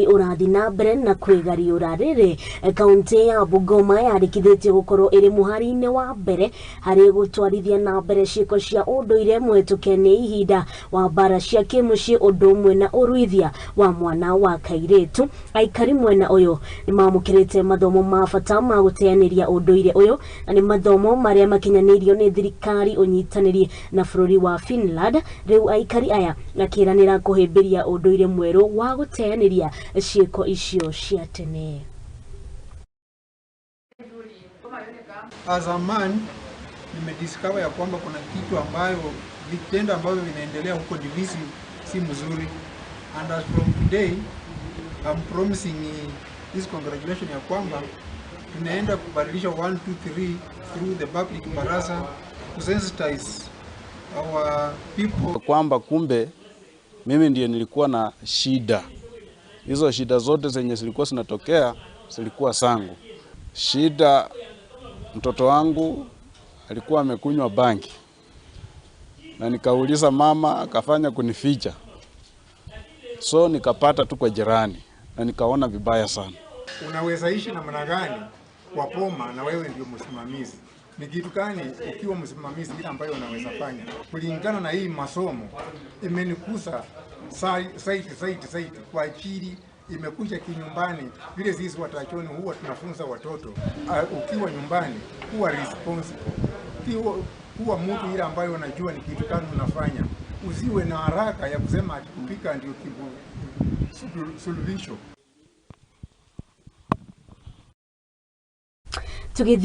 Ũrathiĩ na mbere na kwĩgariũra. Rĩrĩ kaunti ya Bungoma yandĩkithĩtio gũkorwo ĩrĩ mũhari-inĩ wa mbere harĩ gũtwarithia na mbere ciĩko cia ũndũire mũhetũke nĩ ihinda wa mbara cia kĩmũciĩ ũndũ ũmwe na ũruithia wa mwana wa kairĩtu. Aikari mwena ũyũ nĩ mamũkĩrĩte mathomo ma bata ma gũteanĩria ũndũire ũyũ, na nĩ mathomo marĩa makinyanĩirio nĩ thirikari ũnyitanĩri na bũrũri wa Finland. Rĩu aikari aya makĩranĩra kũhĩmbĩria ũndũire mwerũ wa gũteanĩria ciĩko icio cia tene. As a man, nimediscover ya kwamba kuna kitu ambayo vitendo ambavyo vinaendelea huko Ndivisi si mzuri, and as from today I'm promising this congratulation ya kwamba tunaenda kubadilisha 1 2 3 through the public baraza to sensitize our people kwamba kumbe mimi ndiye nilikuwa na shida hizo. Shida zote zenye zilikuwa zinatokea zilikuwa zangu. Shida, mtoto wangu alikuwa amekunywa bangi, na nikauliza mama, akafanya kunificha, so nikapata tu kwa jirani na nikaona vibaya sana. Unaweza ishi namna gani kwa poma na wewe ndio msimamizi? Ni kitu gani ukiwa msimamizi ile ambayo unaweza fanya? Kulingana na hii masomo imenikusa saiti saiti saiti kwa ajili imekuja kinyumbani. Vile sisi watachoni huwa tunafunza watoto, ukiwa nyumbani kuwa responsible, kuwa mtu ile ambayo unajua ni kitu gani unafanya. Usiwe na haraka ya kusema ati kupika ndio suluhisho. Tugĩthiĩ.